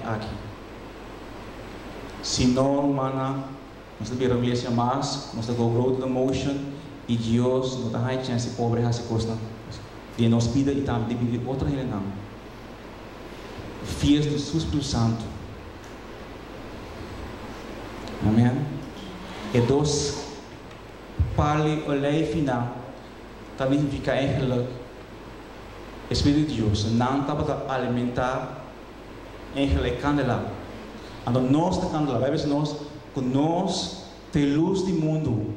aña aki. Si no, rumannan, nos ta bira un iglesia mas, nos ta go grow to the motion y Dios no ta haña chance di pobre haci cosnan den nos bida y tambe den bida di otro hendenan. Fies di su Spiritu Santu. Amen. E dos pali olijfinan ta nifica eigenlijk e Spiritu di Dios. Nan tabata alimenta eigenlijk e candela. Anto nos ta candela. Bijbel bisa nos cu nos ta e luz di mundu.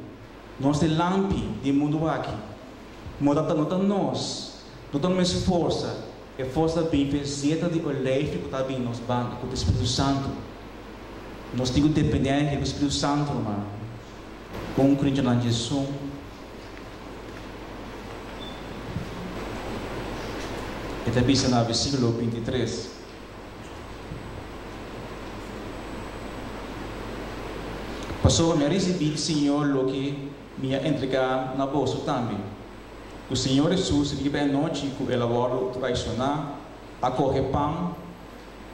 Nos ta e lampi di e mundu aki. Moda ta no ta nos, no ta nos forsa, e forsa ta bin fe zeta di olijfi cu ta bin nos banda, cu ta e Spiritu Santu. Nos tin cu depende di e Spiritu Santu, rumannan. Un Corintionan 11. E ta bisa na versíkulo 23. Pasobra mi a risibí di Señor loke mi a entregá na boso tambe, ku Señor Hesus riba e anochi ku el a wòrdu traishoná, a kohe pan,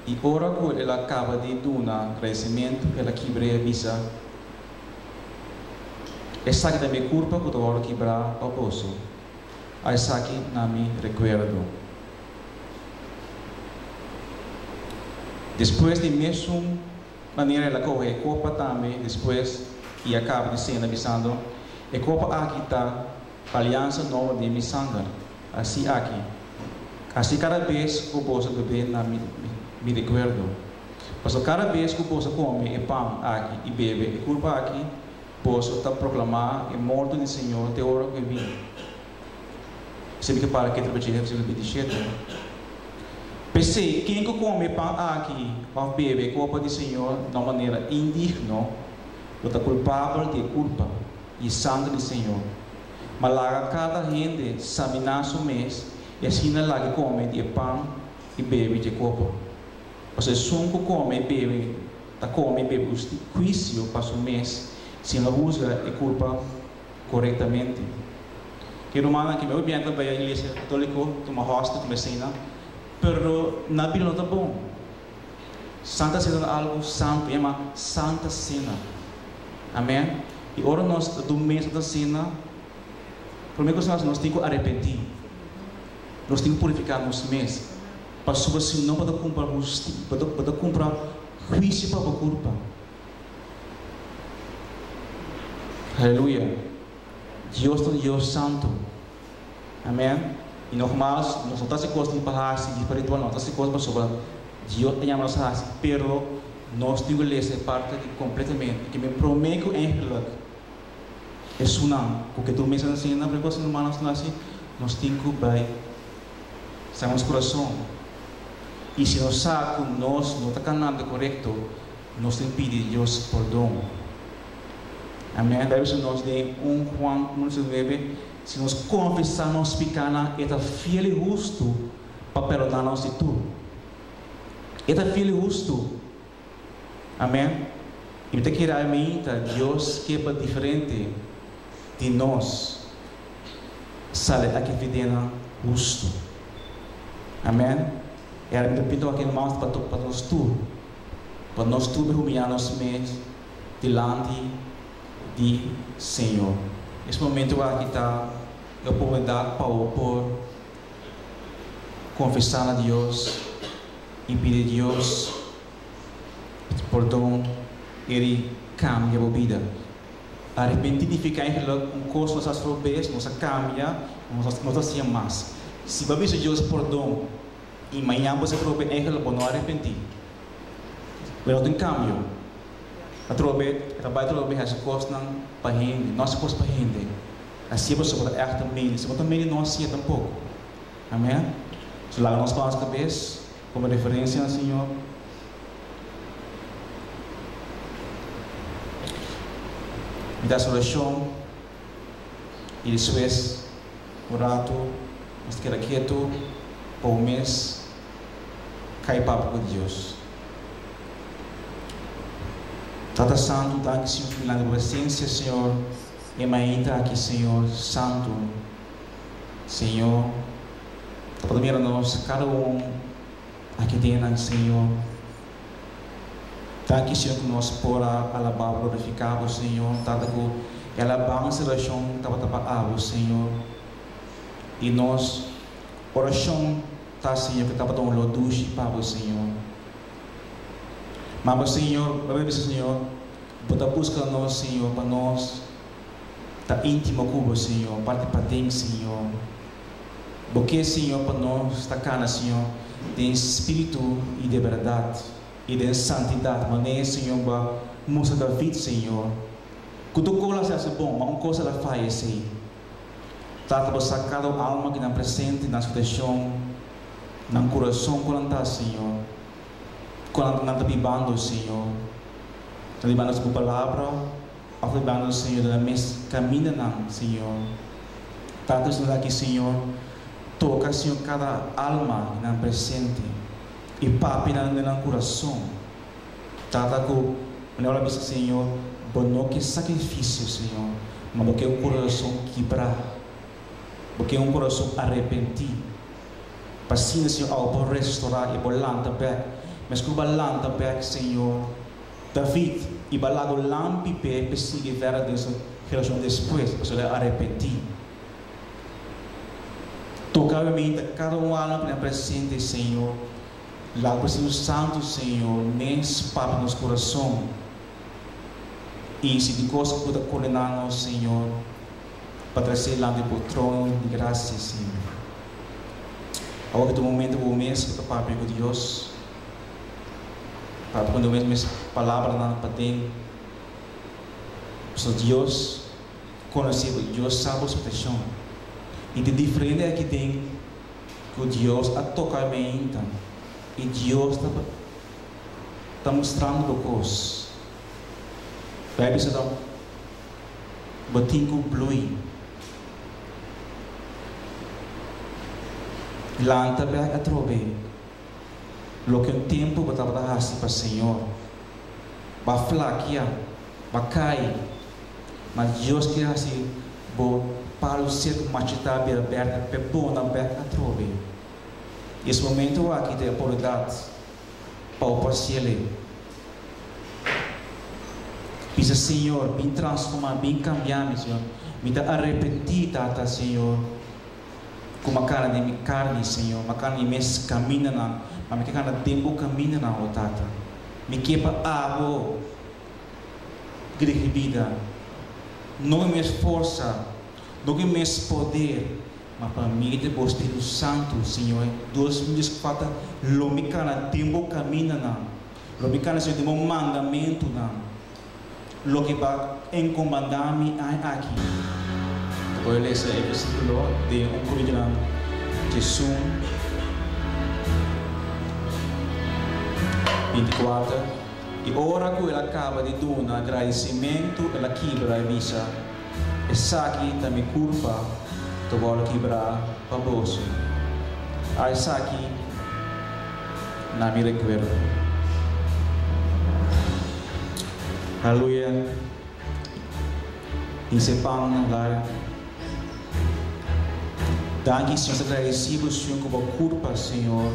i ora ku el a kaba di duna gradisimentu, el a kibr'é i a bisa, Esaki ta mi kurpa ku ta wòrdu kibrá pa boso. A esaki na mi rekuerdo. Despues di mesun manera el a kohe e kopa tambe despues i a kaba di sena bisando, E kopa aki ta aliansa nobo den mi sanger. Hasi aki, hasi kada bes ku boso bebe na mi rekuerdo. Pasobra kada bes ku boso kome e pan aki i bebe e kurpa aki, boso ta proklamá e morto di Señor te ora ku e bini. Esei mi ke para ketu riba dje, versíkulo 27. P'esei, ken ku kome e pan aki òf bebe e kopa di Señor na un manera indigno, lo ta kulpabel di e kurpa i e sanger di Señor. Ma laga kada hende saminá su mes i asina lag'e kome di e pan i bebe di e kopa. Pasobra esun ku kome i bebe ta kome i bebe huisio pa su mes sin a husga e kurpa korektamente. Ki rumannan ki mi bientra bai a iglesia katoliko tuma hòstia, tuma esena, pero na bira no ta bon. Santa Sena ta algu santu, e yama Santa Sena. Amen. I ora nos ta dun Santa Sena, promé kos nos tin ku arepentí. Nos tin ku purifiká nos mes. Pasobra si no bo ta kumpra husti, bo ta bo ta kumpra huisio pa bo kurpa. Aleluya. Dios ta un Dios santu. Amen. I nogmaals, nos no ta hasi kos ni pa hasi ni pa ritual, nos ta hasi kos pasobra Dios a yama nos hasi, pero nos tin ku lesa e parti aki kompletamente. Ke men promé ku eigenlijk esunnan ku ke tur mesa ta siña nan promé ku esunnan nos hasi, nos tin ku bai sa nos kurason. I si nos sa ku nos no ta kanando korekto, nos tin pidi Dios pordon. Amen. Bijbel bisa nos den 1 Juan 1,9, Si nos konfesá nos pikánan, E ta fiel i hustu pa perdoná nos di tur. E ta fiel i hustu. Amen. I mi ta kere ami ta Dios ke pa diferente di nos sali aki videnan hustu. Amen. E ara mi ta pinta aki mas pa pa nos tur. Pa nos tur bai humiyá nos mes dilanti di Señor. Es momento aki ta e oportunidad pa bo por confesa na Dios y pidi Dios pordon y di cambia bo bida. Arepenti nifica eigenlijk un cos nos a haci robes, nos a cambia, nos no ta haci'e mas. Si bo a bisa Dios pordon y mañan bo haci atrobe eigenlijk bo no arepenti. Bo no tin cambio. Atrobe e ta bai atrobe haci cosnan pa hende, no haci cos pa hende. Haci'e pasobra bo ta echt humilde. Si bo ta humilde no haci'e tampoco. Amen. So laga nos pon nos cabes como referencia na Señor. Mi ta haci oracion y despues un rato nos ta keda keto pa un mes kai papia ku Dios. Tata Santu, danki Señor pa milagro di bo presencia Señor e mainta aki Señor Santu. Señor ta por mira nos kada un aki den nan Señor. Danki Señor ku nos por a alabá bo, glorifiká bo Señor, Tata ku e alabansa i orashon tabata pa abo Señor. I nos orashon ta Señor ku tabata un lo dushi pa bo Señor. Ma bo Señor, bo a bisa Señor, bo ta buska nos Señor pa nos ta íntimo ku bo Señor, parti paden Señor. Bo ke Señor pa nos ta kana Señor den spiritu i de bèrdat. I den santidat, manera Señor bo a mustra David, Señor, ku tur kos a hasi bon, ma un kos el a faya esei. Tata, bo sa kada un alma ku nan presente na situashon, nan kurason ku nan ta, Señor, ku nan nan ta bibando, Señor. Ta bibando bo palabra òf ta bibando, Señor, den nan mes kamindanan, Señor. Tata, nos aki, Señor, toka, Señor, kada alma ku nan presente. I papinan den nan kurason. Tata ku manera bo a bisa, Señor, bo no ke sakrifisio, Señor, ma bo ke un kurason kibrá, bo ke un kurason arepentí. Pa asina, Señor, abo por restorá i bo lanta bèk, meskos bo a lanta bèk, Señor, David, i bo a laga un lampi p'e p'e sigui verder den su generashon despues, pasobra el a arepentí. Toca obviamente cada un alma cu na presente Señor, laga cu Spiritu Santo Señor mes papia nos corazon y si tin cos cu ta condena nos Señor pa trece dilanti bo trono di gracia Señor. Awor cu ta un momento cu bo mes cu ta papia cu Dios, papia cu Dios mes palabranan paden, pasobra Dios. Konosé bo, Dios sa bo situashon. I ta diferente aki den ku Dios a toka mi ainda i Dios ta ta mustrando bo kos. Beibel bisa ta bo tin ku blui. Lanta bek atrobe loke un tempu bo tabata hasi pa Señor. Bo a flakia, bo a kai. Ma Dios ke hasi bo palu seku machitá bira bèrde p'e bona bèk atrobe. I es momento aki ta e oportunidat pa bo por hasiel. Bisa, Señor, bin transformá, bin kambiá mi, Señor. Mi ta arepentí, Tata, Señor, ku mi a kana den mi karni, Señor, mi a kana den mi mes kamindanan, ma mi ke kana den bo kamindanan, o Tata. Mi ke pa abo. Dirigi bida, no ku mes forsa, no ku mes poder, ma pa medio di bo Spiritu Santu, Señor. 2014, lo mi kana den bo kamindanan, lo mi kana, Señor, den bo mandamentunan, loke bo a enkomandá mi aña aki. Ta por lesa e versíkulo den un Korintionan 11, 24. I ora ku el a kaba di duna gradisimentu, el a kibra i bisa, Esaki ta mi kurpa ta wòrdu kibrá pa boso. A esaki na mi rekuerdo. Aleluya! Hisa e pan na lar. Danki, Señor, ta gradisí bo, Señor, ku bo kurpa, Señor.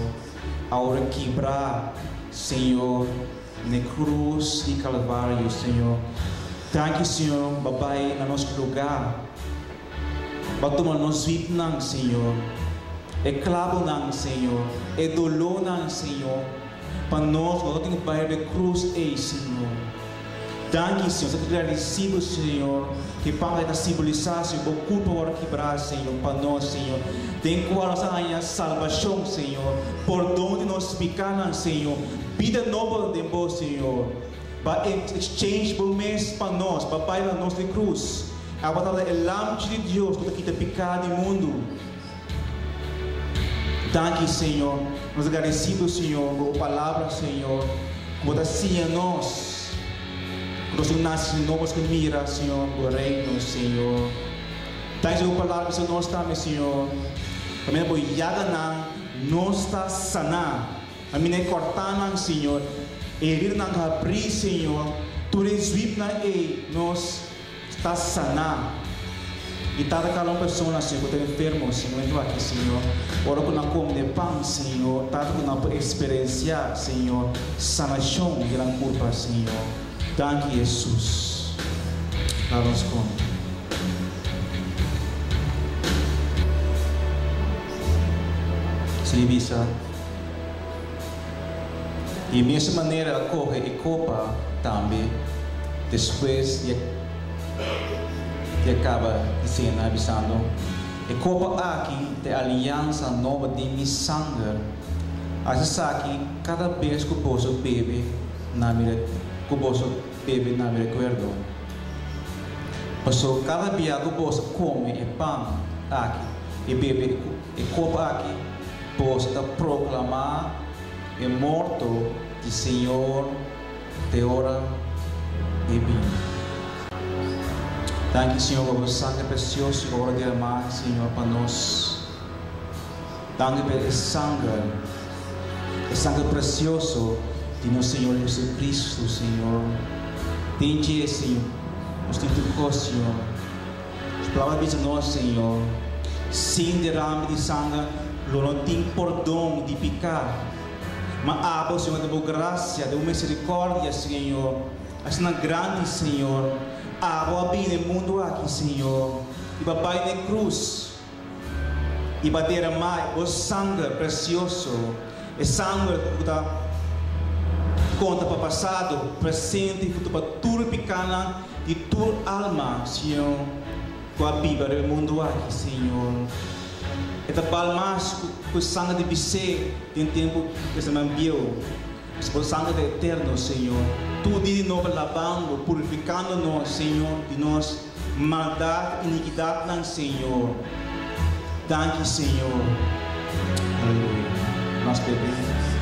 Awor kibra, Señor, n'e cruz di Calvario, Señor. Danki, Señor, Bo bai na nos lugar. Bo a tuma nos zwipnan, Señor, e clabonan, Señor, e dolónan, Señor, pa nos no tin cu bai riba e cruz ey, Señor. Danki, Señor. Nos ta gradicido, Señor, ku e pan ta simbolisá, Señor, bo kurpa wòrdu kibrá, Señor, pa nos, Señor, den kua nos a haña salbashon, Señor, pordon di nos pikánan, Señor, bida nobo den bo, Señor. Bo a exchange bo mes pa nos, bo a bai na nos di krus. Abo tabata e Lamchi di Dios ku ta kita piká di mundu. Danki, Señor. Nos ta gradecido, Señor, pa bo palabra, Señor, ku bo ta siña nos, ku nos tin naci di nobo, nos ke mira, Señor, bo reino, Señor. Danki, Señor, bo palabra bisa nos tambe, Señor, kaminda bo yaganan nos ta saná. Kaminda e kòrtánan, Señor, e heridanan ta habrí, Señor, tur e zwipnan ei nos ta saná. I Tata kada un persona, Señor, ku ta enfermo, Señor, momento aki, Señor, ora ku nan kome den pan, Señor, Tata ku nan por eksperensiá, Señor, sanashon di nan kurpa, Señor. Danki, Hesus. Laga nos kome. Sigui bisa. Di e mesun manera a kohe e kopa tambe despues di a kaba di sena, bisando, E kopa aki ta e aliansa nobo den mi sanger. Hasi esaki kada bes ku boso bebe na mi ku boso bebe na mi rekuerdo. Pasobra kada bia ku boso kome e pan aki i bebe e kopa aki, Boso ta proklamá e morto di Señor te ora E bini. Danki, Señor, pa bo sangre presioso ku ora deramá, Señor, pa nos. Danki pa e sanger, e sanger presioso di nos Señor Jesucristo, Señor. Den dje, Señor, nos tin tur kos, Señor. Su palabra bisa nos, Señor, sin derame di sanger lo no tin pordon di piká. Ma abo, Señor, den bo grasia, den bo misericordia, Señor, asina grandi, Señor, abo a bini e mundu aki, Señor, i bo a bai na e krus, i bo a derama bo sanger presioso, e sanger ku ta konta pa pasado, presente i futuro pa tur e pikánan Di tur alma, Señor, ku a biba riba e mundu aki, Señor, e ta bal mas ku e sanger di bisé den tempu Testament Bieu. Pasobra bo sanger ta eterno, Señor. Tur dia di nobo labando, purifikando nos, Señor, di nos maldat, inikidatnan, Señor. Danki, Señor. Aleluya. Nos bebe.